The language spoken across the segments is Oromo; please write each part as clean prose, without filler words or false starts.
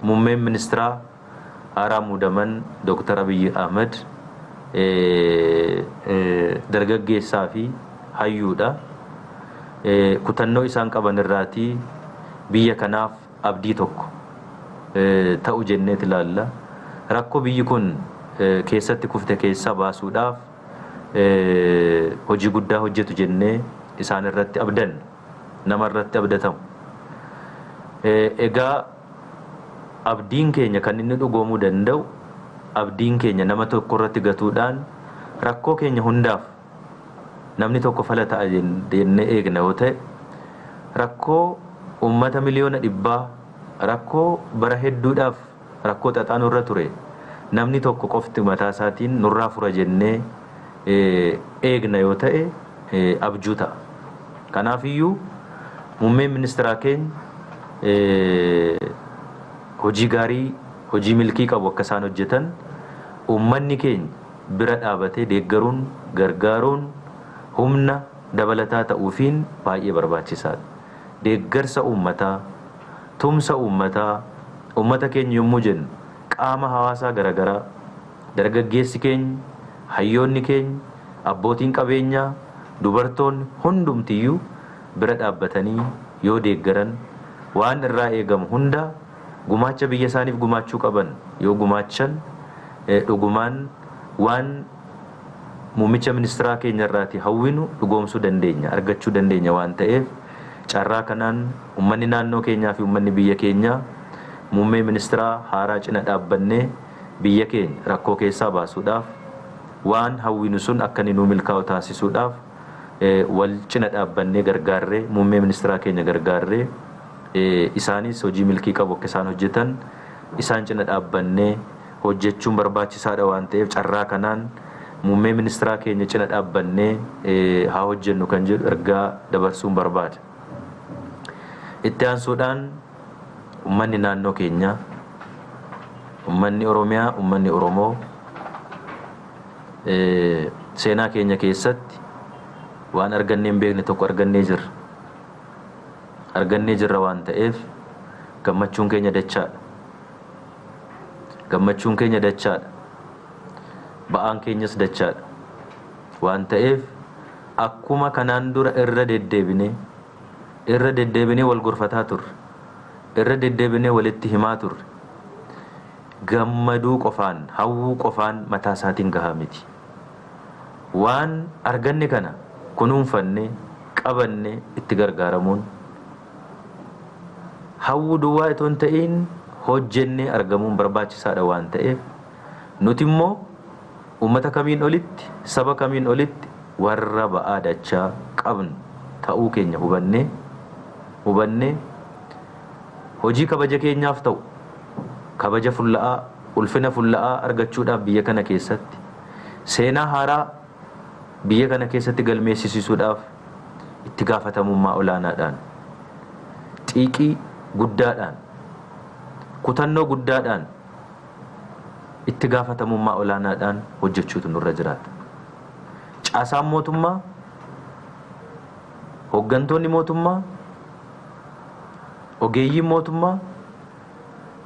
Muummeen ministeeraa haaraa muudaman Dr. Abiyyi Ahmed dargaggeessaa fi hayyuudha. Kutannoo isaan qaban irraatii biyya kanaaf abdii tokko ta'u jenneet ilaalla. Rakkoo biyyi kun keessatti kufte keessaa baasuudhaaf hojii guddaa hojjetu jennee isaan irratti abdanna. Nama irratti abdatamu. Egaa abdiin keenya kan inni dhugoomuu danda'u abdiin keenya nama tokko irratti gatuudhaan rakkoo keenya hundaaf namni tokko fala ta'a jennee eegna yoo ta'e, rakkoo uummata 100,000,000, rakkoo bara hedduudhaaf rakkoo xaxaa nurra ture namni tokko qofti mataa isaatiin nurraa fura jennee eegna yoo ta'e abjuu ta'a. Kanaafiyyuu muummeen ministeeraa keenya hojii gaarii, hojii milkii qabu akka isaan hojjetan uummanni keenya bira dhaabatee deeggaruun, gargaaruun humna dabalataa ta'uufiin baay'ee barbaachisaadha. Deeggarsa uummataa, tumsa uummataa, uummata keenya yommuu jennu qaama hawaasaa garaagaraa, dargaggeessi keenya, hayyoonni keenya, abbootiin qabeenyaa, dubartoonni hundumtiyyuu bira dhaabbatanii yoo deeggaran waan irraa eegamu hunda gumaacha biyya isaaniif gumaachuu qaban yoo gumaachan dhugumaan waan muummicha ministeeraa keenya irraati hawwinu dhugoomsuu dandeenya, argachuu dandeenya waan ta'eef carraa kanaan uummanni naannoo keenyaa fi uummanni biyya keenyaa muummee ministeeraa haaraa cina dhaabbannee biyya keenya rakkoo keessaa baasuudhaaf waan hawwinu sun akka inni nuu milkaa'u taasisuudhaaf wal cina dhaabbannee gargaarree muummee ministeeraa keenya gargaarree isaanis hojii milkii qabu akka isaan hojjetan isaan cina dhaabbannee hojjechuun barbaachisaadha waan ta'eef carraa kanaan muummee ministeeraa keenya cina dhaabbannee haa hojjennu kan jedhu ergaa dabarsuun barbaada. Itti aansuudhaan uummanni naannoo keenyaa, uummanni Oromiyaa, uummanni Oromoo seenaa keenya keessatti waan argannee hin beekne tokko argannee jirra. Argannee jirra waan ta'eef gammachuun keenya dachaadha. Gammachuun keenya dachaadha. Ba'aan keenyas dachaadha. Waan ta'eef akkuma kanaan dura irra deddeebinee wal gorfataa turre, irra deddeebinee walitti himaa turre, gammaduu qofaan, hawwuu qofaan mataa isaatiin gahaa miti. Waan arganne kana kunuunfanne, qabanne itti gargaaramuun hawwuu duwwaa itoo hin ta'in hojjennee argamuun barbaachisaadha waan ta'eef nuti immoo uummata kamiin olitti, saba kamiin olitti warra ba'aa dachaa qabnu ta'uu keenya hubannee hojii kabaja keenyaaf ta'u, kabaja fulla'aa, ulfina fulla'aa argachuudhaaf biyya kana keessatti seenaa haaraa biyya kana keessatti galmeessisuudhaaf itti gaafatamummaa olaanaadhaan, xiiqii guddaadhaan, kutannoo guddaadhaan, itti gaafatamummaa olaanaadhaan hojjechuutu nurra jiraata. Caasaan mootummaa, hooggantoonni mootummaa, ogeeyyiin mootummaa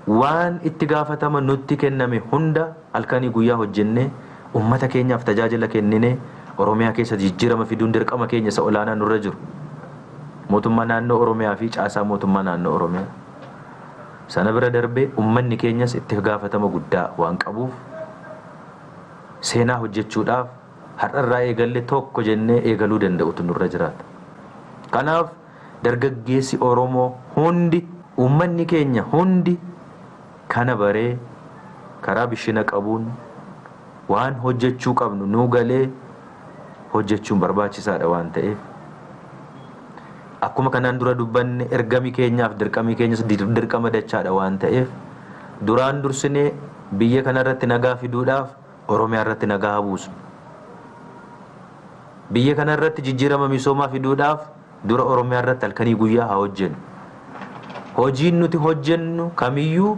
waan itti gaafatama nutti kenname hunda halkanii guyyaa hojjennee uummata keenyaaf tajaajila kenninee Oromiyaa keessa jijjiirama fiduun dirqama keenya isa olaanaa nurra jiru. Mootummaa naannoo Oromiyaa fi caasaa mootummaa naannoo Oromiyaa. Sana bira darbee uummanni keenyas itti gaafatama guddaa waan qabuuf seenaa hojjechuudhaaf har'arraa eegalle tokko jennee eegaluu danda'utu nurra jiraata. Kanaaf dargaggeessi Oromoo hundi, uummanni keenya hundi kana baree karaa bishina qabuun waan hojjechuu qabnu nuu galee hojjechuun barbaachisaadha waan ta'eef akkuma kanaan dura dubbanne ergami keenyaaf dirqamii keenyas dirqama dachaadha waan ta'eef duraan dursinee biyya kanarratti nagaa fiduudhaaf Oromiyaa irratti nagaa haa buusnu. Biyya kanarratti jijjiirama misoomaa fiduudhaaf dura Oromiyaa irratti halkanii guyyaa haa hojjennu. Hojiin nuti hojjennu kamiyyuu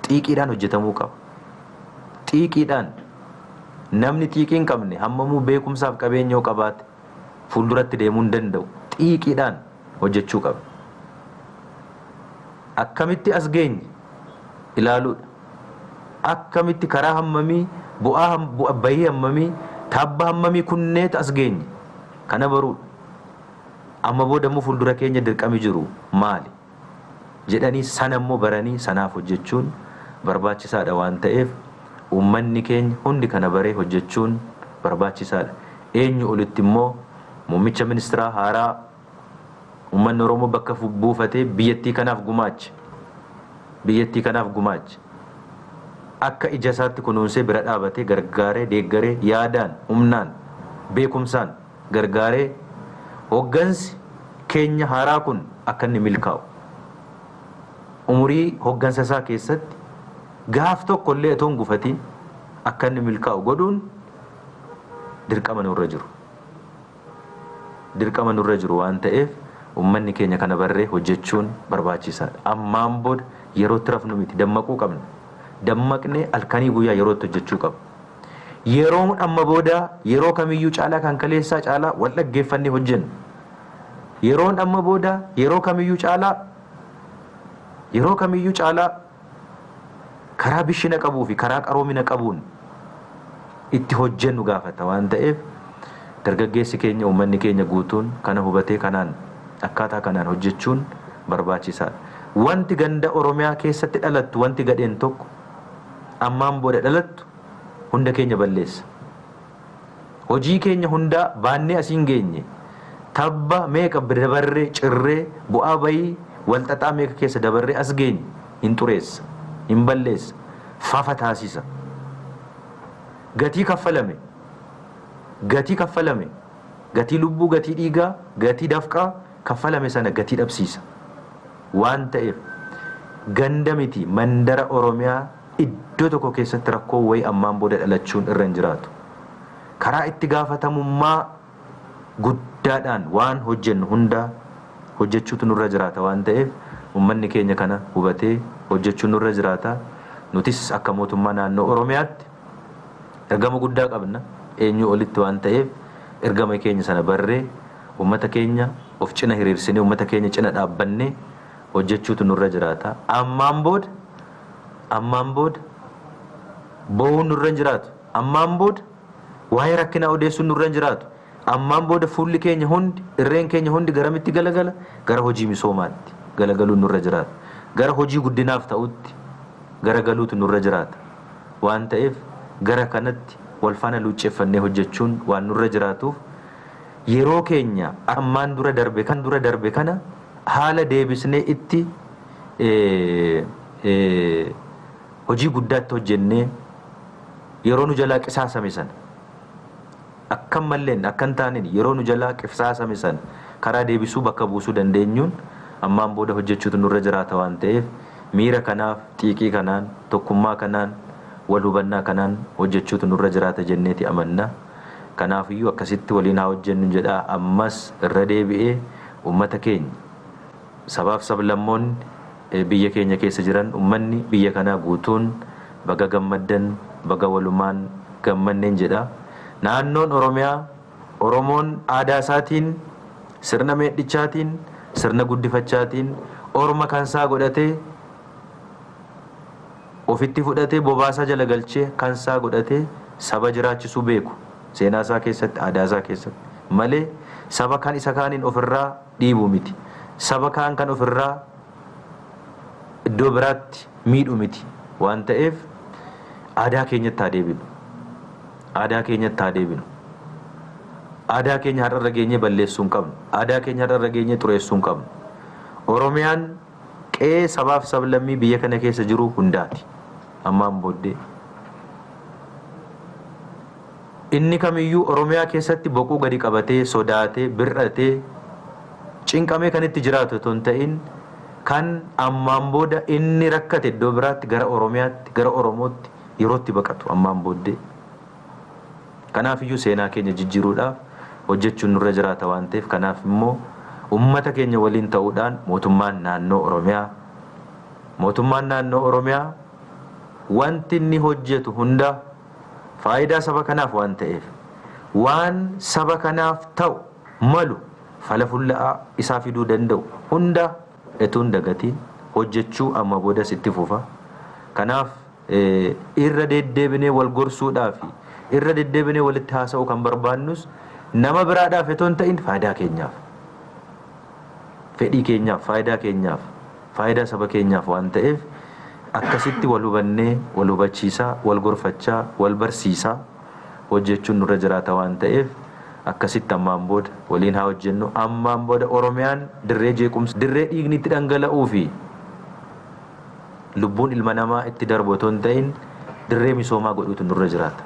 xiiqiidhaan hojjetamuu qaba. Xiiqiidhaan namni xiiqii hin qabne hammamuu beekumsaaf qabeenya yoo qabaate fuulduratti deemuu hin danda'u. Xiiqiidhaan hojjechuu qaba. Akkamitti as geenye? ilaaluudha. Akkamitti karaa hammamii bu'aa bayii hammamii tabba hammamii kunneet as geenye kana baruudha. Amma booda immoo fuuldura keenya dirqami jiru maali jedhanii sana immoo baranii sanaaf hojjechuun barbaachisaadha waan ta'eef uummanni keenya hundi kana baree hojjechuun barbaachisaadha. Eenyu olitti immoo muummicha ministeeraa haaraa uummanni Oromoo bakka buufatee biyyattii kanaaf gumaache. Biyyattii kanaaf gumaache. Akka ija isaatti kunuunsee bira dhaabatee gargaaree deeggaree yaadaan humnaan beekumsaan gargaaree hoggansi keenya haaraa kun akka inni milkaa'u. Umurii hoggansa isaa keessatti gaaf tokko illee otoo hin gufatiin akka inni milkaa'u godhuun dirqama nurra jiru. Dirqama nurra jiru waan ta'eef uummanni keenya kana barree hojjechuun barbaachisaadha. Ammaan booda yerootti rafnu miti dammaquu qabna. Dammaqnee halkanii guyyaa yerootti hojjechuu qabna. Yeroon amma booda yeroo kamiyyuu caalaa kan kaleessaa caalaa wal dhaggeeffannee hojjennu. Yeroon amma booda yeroo kamiyyuu caalaa karaa bishina qabuu fi karaa qaroomina qabuun itti hojjennu gaafata waan ta'eef dargaggeessi keenya uummanni keenya guutuun kana hubatee kanaan akkaataa kanaan hojjechuun barbaachisaadha. Wanti ganda Oromiyaa keessatti dhalattu wanti gadheen tokko ammaan booda dhalattu hunda keenya balleessa. Hojii keenya hundaa baannee asiin geenye tabba meeqa dabarree cirree bu'aa bayii walxaxaa meeqa keessa dabarree as geenye hin xureessa, hin balleessa, fafa taasisa. Gatii kaffalame, gatii lubbuu, gatii dhiigaa, gatii dafqaa kaffalame sana gatii dhabsiisa. Waan ta'eef ganda miti mandara Oromiyaa iddoo tokko keessatti rakkoo wayii ammaan booda dhalachuun irra hin jiraatu. Karaa itti gaafatamummaa guddaadhaan waan hojjennu hundaa hojjechuutu nurra jiraata waan ta'eef uummanni keenya kana hubatee hojjechuun nurra jiraata. Nutis akka mootummaa naannoo Oromiyaatti ergama guddaa qabna eenyu olitti waan ta'eef ergama keenya sana barree uummata keenya of cina hiriirsinee uummata keenya cina dhaabbannee hojjechuutu nurra jiraata. Ammaan booda bo'uun nurra hin jiraatu. Ammaan booda waa'ee rakkinaa odeessuun nurra hin jiraatu. Ammaan booda fuulli keenya hundi irreen keenya hundi garamitti galagala? Gara hojii misoomaatti galagaluun nurra jiraata. Gara hojii guddinaaf ta'utti garagaluutu nurra jiraata. Waan ta'eef gara kanatti wal faana luucceeffannee hojjechuun waan nurra jiraatuuf yeroo keenya ammaan dura darbe kan dura darbe kana haala deebisnee itti hojii guddaatti hojjennee yeroo nu jalaa qisaasame sana akkam malleen akkan taaneen yeroo nu jalaa qisaasame sana karaa deebisuu bakka buusuu dandeenyuun ammaan booda hojjechuutu nurra jiraata waan ta'eef miira kanaaf xiiqii kanaan tokkummaa kanaan wal hubannaa kanaan hojjechuutu nurra jiraata jenneeti amanna. Kanaafiyyuu akkasitti waliin haa hojjennu jedhaa ammas irra deebi'ee uummata keenya sabaaf sablammoonni biyya keenya keessa jiran uummanni biyya kanaa guutuun baga gammaddan baga walumaan gammanneen jedha. Naannoon Oromiyaa Oromoon aadaa isaatiin sirna meedhichaatiin sirna guddifachaatiin orma kansaa godhatee ofitti fudhatee bobaasaa jala galchee kansaa godhatee saba jiraachisuu beeku seenaa isaa keessatti aadaa isaa keessatti malee saba kan isa kaaniin ofirraa dhiibu miti. Saba kaan kan ofirraa iddoo biraatti miidhu miti waan ta'eef aadaa keenyatti haa deebinu. Aadaa keenyatti haa deebinu. Aadaa keenya har'arra geenyee balleessuu hin qabnu. Aadaa keenya har'arra geenyee xureessuu hin qabnu. Oromiyaan qe'ee sabaaf sablammii biyya kana keessa jiru hundaati. Ammaan booddee inni kamiyyuu Oromiyaa keessatti boquu gadi qabatee sodaatee bir'atee cinqamee kan itti jiraatu otoo hin ta'in kan ammaan booda inni rakkate iddoo biraatti gara Oromiyaatti gara Oromootti yerootti baqatu ammaan booddee. Kanaafiyyuu seenaa keenya jijjiiruudhaaf hojjechuun nurra jiraata waan ta'eef kanaaf immoo uummata keenya waliin ta'uudhaan mootummaan naannoo Oromiyaa wanti inni hojjetu hunda faayidaa saba kanaaf waan ta'eef waan saba kanaaf ta'u malu fala fulla'aa isaa fiduu danda'u hunda etuun dagatiin hojjechuu amma boodas itti fufa. Kanaaf irra deddeebinee wal gorsuudhaa fi irra deddeebinee walitti haasa'uu kan barbaannus nama biraadhaaf otoo hin ta'in faayidaa keenyaaf, fedhii keenyaaf, faayidaa keenyaaf, faayidaa saba keenyaaf waan ta'eef akkasitti wal hubannee, wal hubachiisaa, wal gorfachaa, wal barsiisaa hojjechuun nurra jiraata waan ta'eef akkasitti ammaan booda waliin haa hojjennu. Ammaan booda Oromiyaan dirree jeequmsa, dirree dhiigni itti dhangala'uu fi lubbuun ilma namaa itti darbu otoo hin ta'in dirree misoomaa godhuutu nurra jiraata.